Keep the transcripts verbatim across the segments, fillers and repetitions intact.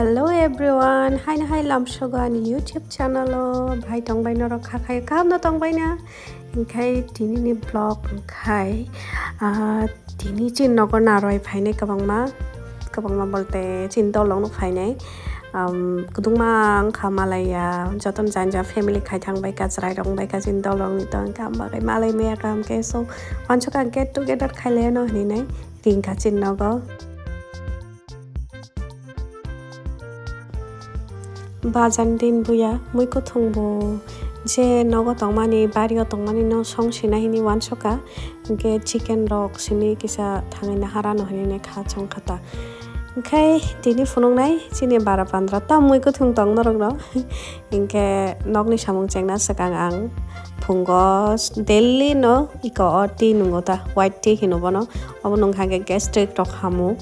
Hello everyone, haino hai lamsogo ani YouTube channel o. Bhai tongbai norok kha khai kaham no tongbai na? Hinkhe tini ni vlog hinkhe, ah, tini chini nogo narwai phainai kwbangma, kwbangma bolte chini dolong no phainai. Um, kwdwngma wngkha malaiya, jotono jani jani family khai thang bai kha, chwrai rok wng bai kha chini dolong ni to, hinkhe ang bagwi malai maya kaham khe, so wansuk ang get together khai lai no hinwi nai ring kha chini nogo. Bajan din buya, mui kuthung bo je nogo tongmani, bario tongmani no song sina hini wansukha, hinkhe chicken rok simi kisa thangwi nahara no hinwi nai kha chong kha ta. Hinkhe tini phunuknai chini bara pandra ta mui kuthung tong norok no. Hinkhe nokni samung chengna swkang ang phungo daily no iko o tea nungo ta, white tea hino bono, obo nungkha hinkhe gastric rok hamu.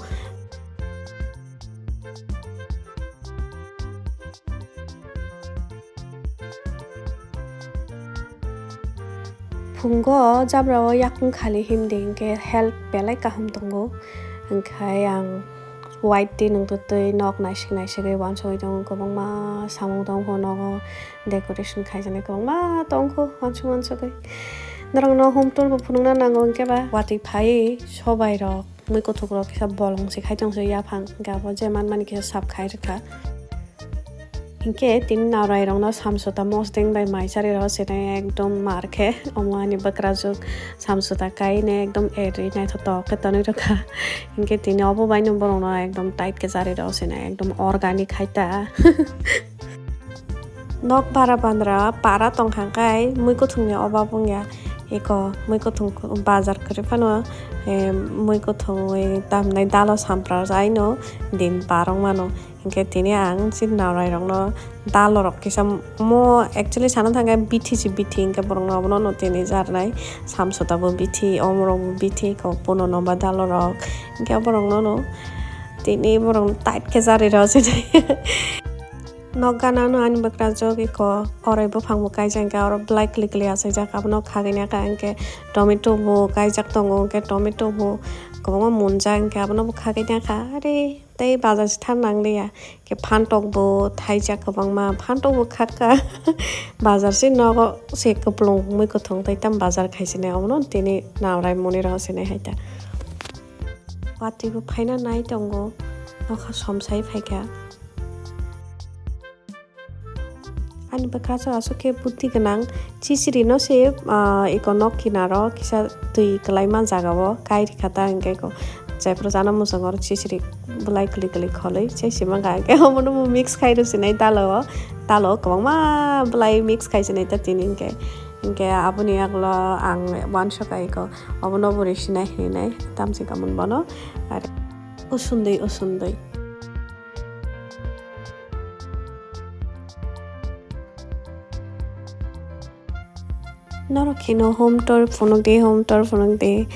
Phungo jabra o yakung khali himdi hinkhe health belai kaham tongo. Hinkhe ang white tea nungtwi twi nok naisik naisigwi wansugwi tongo, kwbangma samung tongo nogo, decoration khaijaknai kwbangma tongkho wansuk wansugwi. Norokno home tour bo phunukna nango hinkhe ba watwi phaiwi sobai rok. Mui kuthuk rok kisa bolong se khai tong se yaphang, hinkhe abo je manmani kisa sap khai rwkha. Hinkhe tini narai rokno samsota mosdeng bai mai chari rw sinai ekdom mar khe omo ani bwkrajwk samsota kainai ekdom eri naithotok khe tonwi rwkha. Hinkhe tini obo bai no borokno ekdom tight khe chari rw sinai ekdom organic hai ta. Nok bara bandra para tong kha khe mui kuthung ni obab wng ya. Eko mui kuthung bazar kwrwi phano, eh, mui kuthung wi tamnai dalo sampra jai no din par wng mano. Hinkhe tini ang chini narai rokno dalo rok kisa mo actually sana thangkhe bithi se bithi hinkhe borokno obono no tini jarnai samsota bo bithi omorok bo bithi kok pono no ba dalo rok hinkhe borokno no tini borokno tight khe jari rw sinai. Nok gana no ani bwkrajwk eko oroi buphang bo kaijak hinkhe oro belai kwlwi kwlwi achaijak abono khagwi nai kha hinkhe tomato bo kaijak tongo hinkhe tomato bo kwbangma munjak hinkhe abono bo khagwi nai kha are tei bazar se thang nang liya hinkhe phantok bo thaijak kwbangma phantok bo khakha bazar se nogo se kwplung mui kwthwng tei tam bazar khai sinai obono tini narai moni rw sinai hai ta. Watwi bo phaina nai tongo nokha somsai phaikha. Ani bwkrajwk aswk khe buddhi gwnang, chisiri no se, ah, eko nok kinaro kisa twi kwlaima jaga o kai rikha ta, hinkhe eko jephuru jana muchungo oro chisiri bwlai kwlwi kwlwi kholwi se sima kha, hinkhe omono bo mix khai rw sinai dalo o, dalo o kwbangma bwlai mix khai sinai ta tini hinkhe, hinkhe aboni yagulo ang uansukha eko obono bo risinai hinwi nai tamsi kamon bono, ar usundui usundui. Norok kheno home tour phunuk di, home tour phunuk di.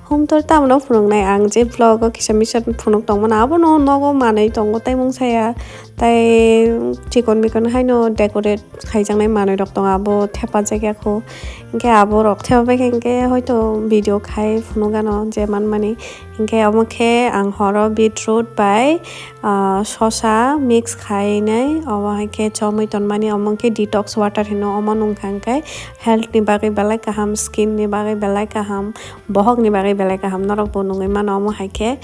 Home tour tamno phunuknai ang je vlog o kisa misa phunuk tongmani abono nogo manwi tongo tei mung saya tei chikon mikon haino decorate khaijaknai manwi rok tongo abo thepajak ya kho hinkhe abo rok thepabaikha hinkhe hoito video khai phunuk gano je manmani. Hinkhe omo khe ang horo beetroot bai, ah, sosa mix khainai, omo hai khe chomwi tonmani, omo khe detox water hino, omo nungkha hinkhe health ni bagwi belai kaham, skin ni bagwi belai kaham, bohok ni bagwi belai kaham, norok bo nungwi mano omo hai khe.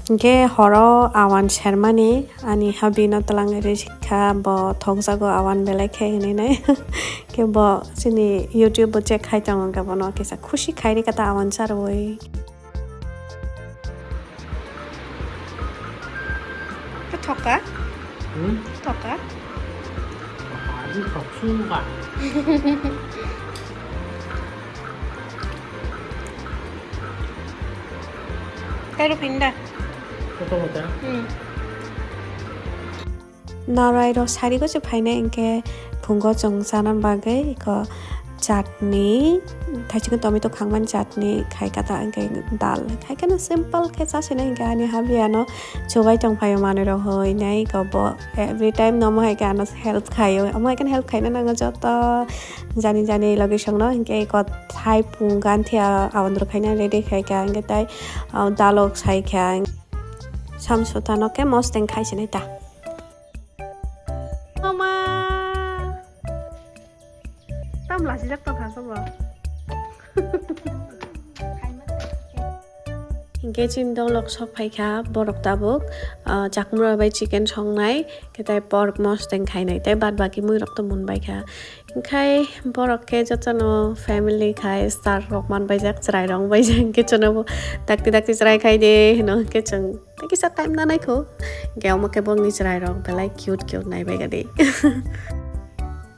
Hinkhe horo awan sermani, ani hubby no twlangwi rwsikha, bo thokjago awan belai khe hinwi nai. Khe bo chini YouTube bo check khai tongo, hinkhe bono kisa khusi khai rikha ta awan charwi. Khe thoka? Hmm? Thoka? Thoka, ani thok sung ba. Kairo pinda. Koto mata? Hmm. Narai rok sari gosi phainai hinkhe phungo chwng chana bagwi eko chutney, thaichukni tomato khangmani chutney khai kata hinkhe dal khai kheno simple khe chasinai hinkhe ani hubby ano chubai tongphaio manwi rok hinwi eko bo every time no omo hai khe ano help khaio, omo hai kheno help khaina nango joto jani jani logi songno hinkhe eko thai phung ganthi a-, aondro khaina ready khaikha hinkhe tai, ah, dalok saikha. Samsota no khe mosdeng khai sinai ta. Lachijak tongkha sobo. Hinkhe chini dolok sok phaikha borok tabuk, ah, chakmura bai chicken songnai, khe tai pork mosdeng khainai, tei bad baki muirok to munbaikha. Hinkhe borok khe jotono family khai star rok manbaijak, chwrairok wngbaijak, hinkhe chwnobo dakti dakti chwrai khai de hino, hinkhe chwng tei kisa time nanai kho. Hinkhe omo khe bongni chwrairok belai cute cute naibaikha de.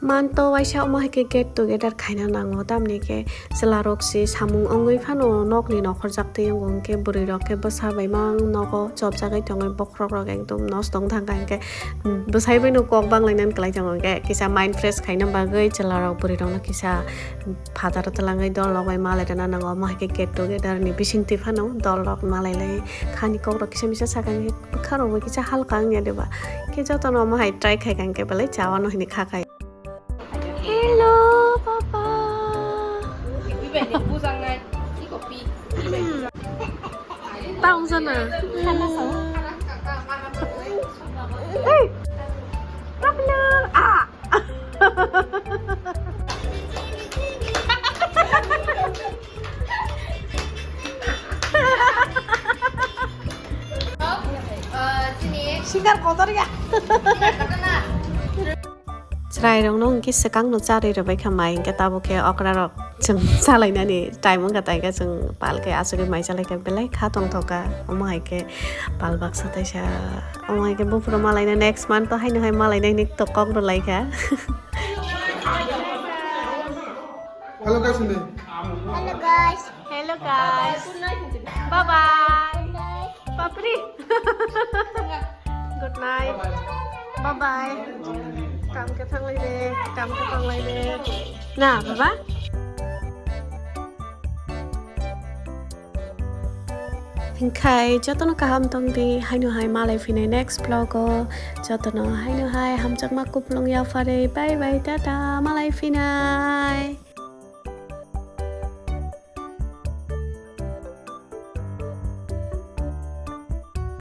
Manto waisa omo hai khe get together khaina nango, tamni khe chwlarok se samung wngwi phano nokni nokhorjak twi wngo, hinkhe bwrwirok khe bwsa bai mang nogo chopjagwi tongwi bokhorokrok ekdom nosto wng thangkha, hinkhe bwsai bai no kok banglainani kwlai tongo, hinkhe kisa mind fresh khaina bagwi chwlarok bwrwirokno kisa phataro twlangwi dolrok bai malai rwna nango, omo hai khe get together ni bisingtwi phano dolrok malai lai khani kokrok kisa misa sakha, hinkhe bwkha rok bai kisa halka wngya deba. Khe jotono omo hai try khai kha, hinkhe belai chawano hinwi kha khai. Hello, papa. Taung sana. Hey, papa, ah. Sikar kotor ya. Chwrairokno hwnkhe swkangno charwi rwbaikha mai, hwnkhe tabuk khe okrarok chwng chalainani time wngkha, taikhe chwng pal khe achugwi mai chalaikha, belai kha tongthokha. Omo hai khe pal baksa taisa, omo hai khe buphuru malaina next month to haino hai malaina hinwi to kok rwlaikha. Hello guys, hindi. Hello guys. Hello guys. Bye bye. Papri. Good night. Bye bye. Kam khe thanglai de, kam khe thanglai de. Na, baba? Hinkhe jotono kaham tongdi, haino hai malai phinai next vlog o. Jotono haino hai hamjakma kuplung yapharwi. Bye bye, tata, malai phinai.